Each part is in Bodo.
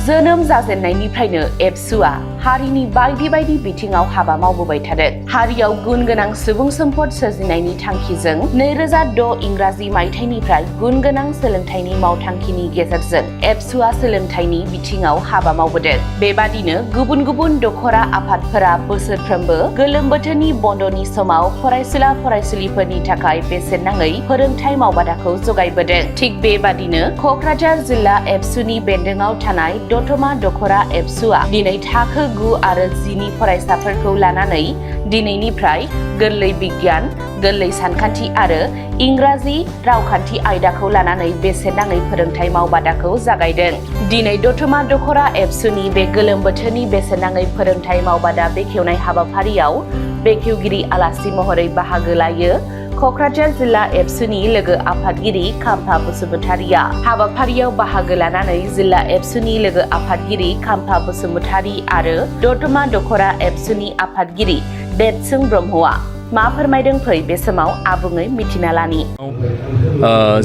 जोनोम जाजेननायनिफ्रायनो एबसुआ हारिनि बायदि बायदि बिथिङाव हाबा मावबोबाय थादों। हारियाव गुन गोनां सुबुं सम्पद सोरजिनायनि थांखिजों 2006 इंराजि मायथाइनिफ्राय गुन गोनां सोलोंथाइनि मावथांखिनि गेजेरजों एबसुआ सोलोंथाइनि बिथिङाव हाबा मावबोदों। बेबादिनो गुबुन गुबुन दखरा आफादफोरा बोसोरफ्रोमबो गोलोम बोथोरनि बन्दनि समाव फरायसुला फरायसुलिफोरनि थाखाय बेसेन नाङै फोरोंथाइ मावबादाखौ जगायबोदों। थिग बेबादिनो कक्राझार जिल्ला एबसुनि बेन्दोङाव थानाय दतमा दखरा एबसुआ दिनै थाखो 9 आरो 10 नि फरायसाफोरखौ लानानै दिनैनिफ्राय गोरलै बिगियान, गोरलै सानखान्थि आरो इंराजि रावखान्थि आयदाखौ लानानै बेसेन नाङै फोरोंथाइ मावबादाखौ जागायदों। दिनै दतमा दखरा एबसुनि बे गोलोम बोथोरनि बेसेन नाङै फोरोंथाइ मावबादा बेखेवनाय हाबाफारियाव बेखेवगिरि आलासि महरै बाहागो लायो कक्राझार जिल्ला एबसुनि लोगो आफादगिरि खाम्फा बसुमतारिया। हाबाफारियाव बाहागो लानानै जिल्ला एबसुनि लोगो आफादगिरि खाम्फा बसुमतारि आरो दतमा दखरा एबसुनि आफादगिरि देदसुं ब्रह्मआ मा फोरमायदों फै बे समाव आबुङै मिथिना लानि।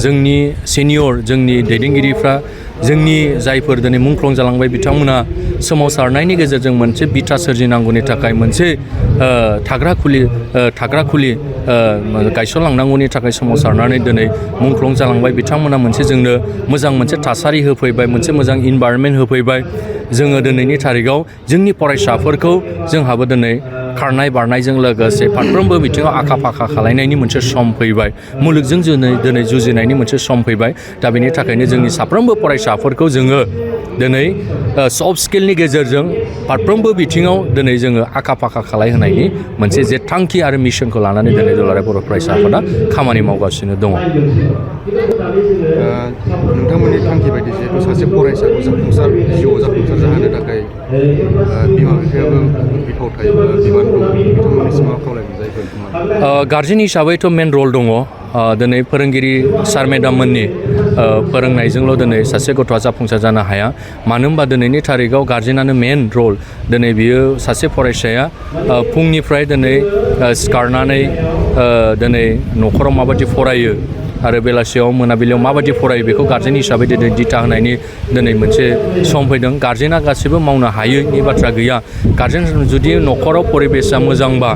जोंनि सिनियर जोंनि दैदेनगिरिफ्रा जोंनि जायफोर दिनै मुंख्लं जालांबाय बिथांमोना सोमावसारनायनि गेजेरजों मोनसे बिथा सोरजिनांगौनि थाखाय मोनसे थाग्रा खुलि गायसनलांनांगौनि थाखाय सोमावसारनानै दिनै मुंख्लं जालांबाय। बिथांमोना मोनसे जोंनो मोजां मोनसे थासारि होफैबाय, मोनसे मोजां इनभाइरनमेन्ट होफैबाय। जोङो दिनैनि थारिखआव जोंनि फरायसाफोरखौ जोंहाबो दिनै खारनाय बारनायजों लोगोसे फारफ्रोमबो बिथिङाव आखा फाखा खालायनायनि मोनसे सम फैबाय। मुलुगजों दिनै जुजिनायनि मोनसे सम फैबाय। दा बेनि थाखायनो जोंनि साफ्रोमबो फरायसाफोरखौ जोङो दिनै सफ्ट स्किलनि गेजेरजों फारफ्रोमबो बिथिङाव दिनै जोङो आखा फाखा खालायहोनायनि मोनसे जे थांखि आरो मिशनखौ लानानै दिनै दुलाराय बर' फरायसा आफादा खामानि मावगासिनो दङ। नोंथांमोननि थांखि बायदि जिहेतु सासे फरायसाखौ जिउआव जाफुंसार जाहोनो थाखाय बिमा बिफायाबो बिफाव थायो, बिबान दं। बिथांमोननिसिम मा खावलायनाय जायो? गार्जेन हिसाबैथ' मेन रल दङ। दिनै फोरोंगिरि सार मेडाममोननि फोरोंनायजोंल' दिनै सासे गथ'आ जाफुंसार जानो हाया। मानो होनबा दिनैनि थारिखआव गार्जेनानो मेन रल। दिनै बियो सासे फरायसाया फुंनिफ्राय दिनै सिखारनानै दिनै न'खराव माबायदि फरायो आरो बेलासियाव मोनाबिलियाव माबायदि फरायो बेखौ गार्जेन हिसाबै दिनै दिथा होनायनि दिनै मोनसे सम फैदों। गार्जेना गासैबो मावनो हायैनि बाथ्रा गैया। गार्जेन जुदि न'खराव परिबेसा मोजांबा,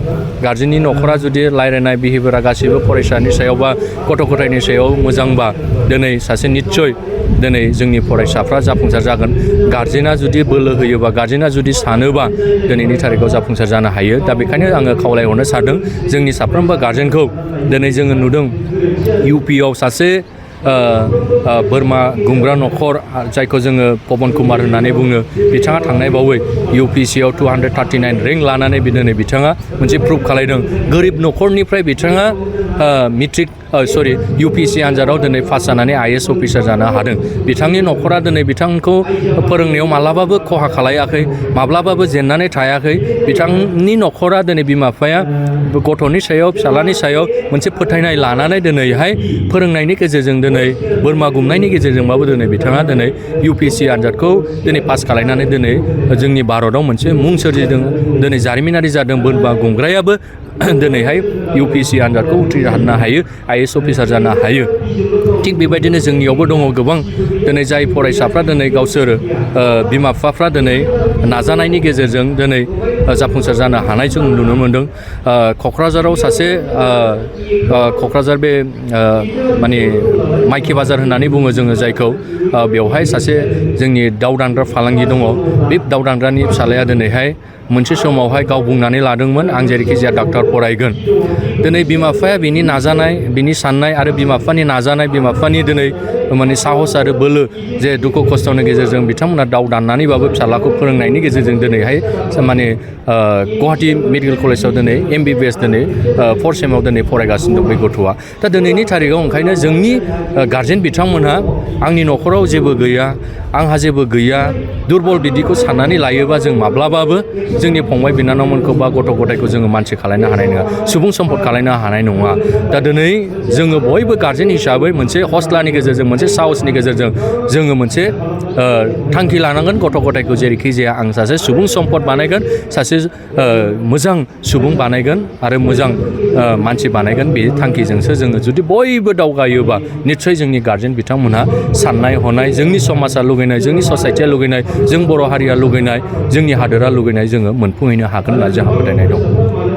गार्जेननि न'खरा जुदि रायलायनाय बिहेभियारा गासैबो फरायसानि सायाव बा गथ' गथायनि सायाव मोजांबा दिनै सासे निस्सय दिनै जोंनि फरायसाफ्रा जाफुंसार जागोन। गार्जेना जुदि बोलो होयोबा, गार्जेना जुदि सानोबा दिनैनि थारिखआव जाफुंसार जानो हायो। दा बेखायनो आङो खावलायहरनो सानदों जोंनि साफ्रोमबो गार्जेनखौ। दिनै जोङो नुदों इउपिआव सासे बोरमा गुमग्रा न'खर जायखौ जोङो पबन कुमार होननानै बुङो, बिथाङा थांनाय बावै इउपिएससिआव 239 रेंक लानानै दिनै बिथाङा मोनसे प्रुभ खालायदों। गोरिब न'खरनिफ्राय बिथाङा इउपिएससि आनजादाव दिनै पास जानानै आइएएस अफिसार जानो हादों। बिथांनि न'खरा दिनै बिथांखौ फोरोंनायाव माब्लाबाबो खहा खालायाखै, माब्लाबाबो जेननानै थायाखै। बिथांनि न'खरा दिनै बिमा बिफाया गथ'नि सायाव, फिसालानि सायाव मोनसे फोथायनाय लानानै दिनैहाय फोरोंनायनि गेजेरजों दिनै बोरमा गुमनायनि गेजेरजोंबाबो दिनै बिथाङा दिनै इउपिएससि आनजादखौ दिनै पास खालायनानै दिनै जोंनि भारताव मोनसे मुं सोरजिदों। दिनै जारिमिनारि जादों। बोरमा गुमग्रायाबो दिनैहाय इउपिएससि आनजादखौ उथ्रिनो हायो, आइएएस अफिसार जानो हायो। थिग बेबायदिनो जोंनियावबो दङ गोबां दिनै जाय फरायसाफ्रा दिनै गावसोर बिमा बिफाफ्रा दिनै नाजानायनि गेजेरजों दिनै जाफुंसार जानो हानाय जों नुनो मोन्दों। क'क्राझाराव सासे क'क्राझार बे माने माइखि बाजार होननानै बुङो जोङो जायखौ, बेवहाय सासे जोंनि दाउ दानग्रा फालांगि दङ। बे दाउ दानग्रानि फिसालाया दिनैहाय मोनसे समावहाय गाव बुंनानै लादोंमोन आं जेरैखि जाया डाक्टार फरायगोन। दिनै बिमा बिफाया बिनि नाजानाय, बिनि साननाय आरो बिमा बिफानि नाजानाय, बिमा बिफानि दिनै माने साहस आरो बोलो जे दुखु खस्थ'नि गेजेरजों बिथांमोना दाउ दाननानैबाबो फिसालाखौ फोरोंनायनि गेजेरजों दिनैहाय माने गुवाहाटि मेडिकेल कलेजाव दिनै MBBS दिनै 4th सेमाव दिनै फरायगासिनो दं बे गथ'आ। दा दिनैनि थारिखआव ओंखायनो जोंनि गार्जेन बिथांमोनहा आंनि न'खराव जेबो गैया, आंहा जेबो गैया, दुरबल बिदिखौ साननानै लायोबा जों माब्लाबाबो जोंनि फंबाय बिनानावमोनखौ बा गथ' गथायखौ जोङो मानसि खालायनो हानाय नङा, सुबुं सम्पद खालायनो हानाय नङा। दा दिनै जोङो बयबो गार्जेन हिसाबै मोनसे हस्लानि गेजेरजों, मोनसे मोनसे साहसनि गेजेरजों जोङो मोनसे थांखि लानांगोन गथ' गथायखौ जेरैखि जाया आं सासे सुबुं सम्पद बानायगोन सासे मोजां सुबुं बानायगोन आरो मोजां मानसि बानायगोन बे थांखिजोंसो जोङो जुदि बयबो दावगायोबा निस्सय जोंनि गारजेन बिथांमोनहा साननाय हनाय जोंनि समाजा लुगैनाय जोंनि ससाइटिया लुगैनाय जों बर' हारिया लुगैनाय जोंनि हादोरा लुगैनाय जोङो मोनफुंहैनो हागोन होनना जोंहा फोथायनाय दं।